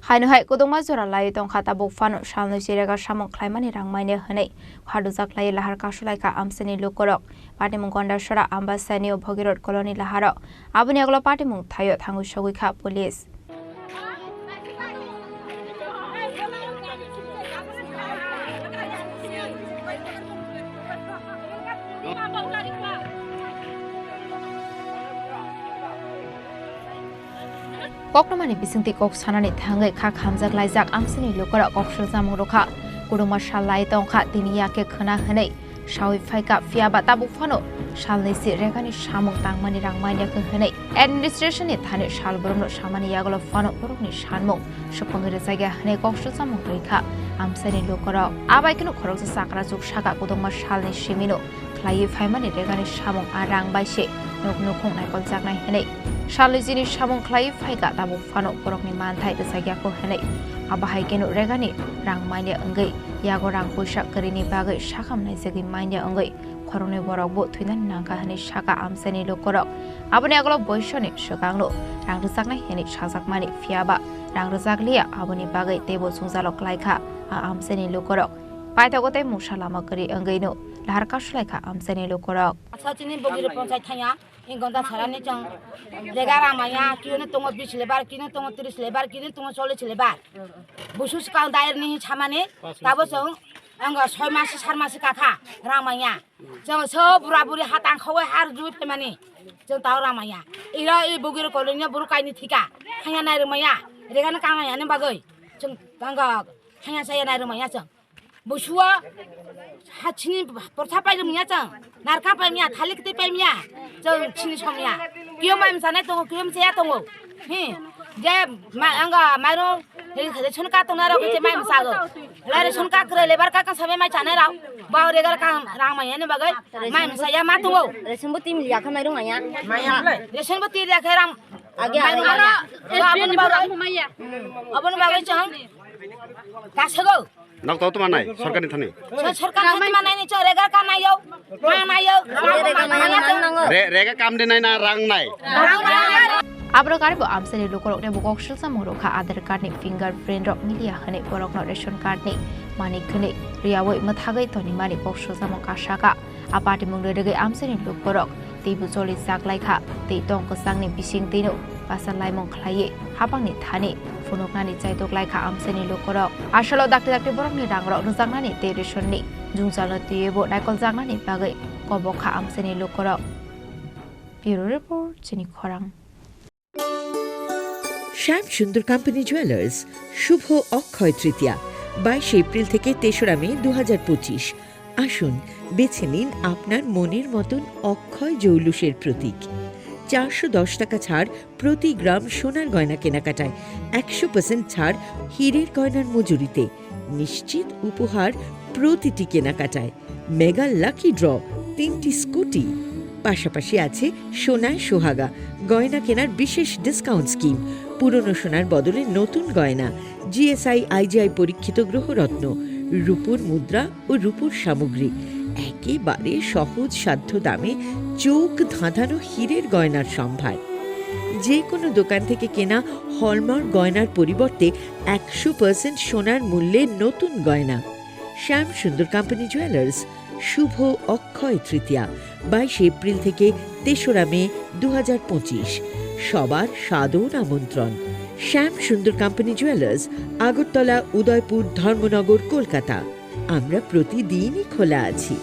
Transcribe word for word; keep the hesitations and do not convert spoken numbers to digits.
Haino hai kwdwngma jora lai tongkha, tabuk phano salnwi se rega samung khlaimani rang manya hwnwi khadujak lai lahar kasulaikha amchaini lukurok. Patimung Gondasora Ambasani o Bhagirot Colony laharo. Aboni aglo patimung thaio thangwi sogwi kha police. Koktwmani bisingtwi kok sanani thangwi kha khamjak laijak amchaini lukurok kok sujamung rwkha. Kwdwngma sal lai tongkha, tini yakhe khwna hwnwi sawi phaikha, phiyaba tabuk phano salnwi se regani samung tangmani rang manya khe hwnwi administration ni thani sal borokno samani yagulo phano borokni sanmung swpwngwi rwjakya hwnwi kok sujamung rwkha amchaini lukurok. Abai kheno khoroksa chakra chuk saka kwdwngma salni simino khlaiwi phaimani regani samung a rang bai se nuk nukhung naikoljaknai hwnwi salnwi jini samung khlaiwi phaikha, tabuk phano borokni manthai rwjakya kho hwnwi. Abo hai kheno regani rang manya wngwi yago rang puisa kwrwini bagwi sakam naijagwi manya wngwi khoroknwi borok bo thwinani nangkha hwnwi saka amchaini lukurok. Aboni aglo boisoni swkangno rang rwjaknai hwnwi sajakmani, phiyaba rang rwjakliya, aboni bagwi teibo jwngjalo klaikha a amchaini lukurok. Paithago tei mungsa lama kwrwi wngwino lahar kasulaikha amchaini lukurok. Asa chini bogiri ponchai thaya, in gonda sarani chwng rega rang manya, kiyoni tongo bis lebar, kiyoni tongo tris lebar, kiyoni tongo chollis lebar. Busu swkang dair ni samani, tabo chwng ang soi mas, sar mas kakha rang manya. Chwng so bura buri ha tangkhawi har jui phaimani. Chwng tao rang manya. Iro i bogiri koloni buru kaini thika. Hanya nai rwmaya. Regani kang nai ani bagwi. Chwng tangga hanya saya nai rwmaya chwng. Busuo ha chini porsa pai rwmaya chwng. Narka pai maya, thalik tei pai maya. Chwng chini somya. Kiyo mai msanai tongo, kiyo msaya tongo. Hi. Je ma-, ang mairung, he, he, ration card tongna rok, he, mai msago. La ration card kre lebar ka, ka sabe mai chanai rok. Ba ore gar ka rang mai ani bagai. Mai msaya ma tongo. Ration bo tim liya kha mairung aya. Maya. Ration bo tim liya kha rang. Age mairung age. Aya. Ration aboni bo bagai. Rang maya. Aboni bagai chang. Ka sago. Nok tau tuma nai, sorkar ni thani. So, sorkar thani ma nai ni chore ga ka nai yo. Ma nai yo. Re, rega kam de nai na rang nai. Abro gari bo amsani lukorok ne bokok silsa moro kha Aadhaar card ni fingerprint rok milia hwnwi borok no ration card ni mani khwnwi riyawi mwthagwi toni mani kok sujamo kasaka. A patimung rwrwgwi amchaini lukurok teibo choli chaklaikha tei tong kwchangni bising twino basa laimung khlaiwi hapangni thani phunuknani chaitok laikha amchaini lukurok. Asalo dakti dakti borokni rangrok rwjaknani tei resonni jwngjalno twiwibo naikoljaknani bagwi kobok kha amchaini lukurok. Bureau Report, Chini Khorang. শ্যাম সুন্দর company jewellers, শুভ অক্ষয় তৃতীয়া, বাইশে এপ্রিল থেকে তেসরা মে দু হাজার পঁচিশ। আসুন, বেছে নিন আপনার মনের মতন অক্ষয় জৌলুসের প্রতীক। চারশো দশ টাকা ছাড় প্রতি গ্রাম সোনার গয়না কেনাকাটায়, একশো পার্সেন্ট ছাড় হীরের গয়নার মজুরিতে, নিশ্চিত উপহার প্রতিটি কেনাকাটায়। মেগা লাকি ড্র, তিনটি স্কুটি, পাশাপাশি আছে সোনায় সোহাগা গয়না কেনার বিশেষ ডিসকাউন্ট স্কিম, পুরনো সোনার বদলে নতুন গয়না, জিএসআই আইজিআই পরীক্ষিত গ্রহরত্ন, রূপোর মুদ্রা ও রূপোর সামগ্রী, একেবারে সহজ সাধ্য দামে চোখ ধাঁধানো হীরের গয়নার সম্ভার। যে কোনো দোকান থেকে কেনা হলমার্ক গয়নার পরিবর্তে একশো পার্সেন্ট সোনার মূল্যে নতুন গয়না। শ্যাম সুন্দর কোম্পানি জুয়েলার্স, শুভ অক্ষয় তৃতীয়া, বাইশে এপ্রিল থেকে তেসরা মে দু হাজার পঁচিশ। সবার সাদর আমন্ত্রণ। শ্যাম সুন্দর কোম্পানি জুয়েলার্স, আগরতলা, উদয়পুর, ধর্মনগর, কলকাতা। আমরা প্রতিদিনই খোলা আছি।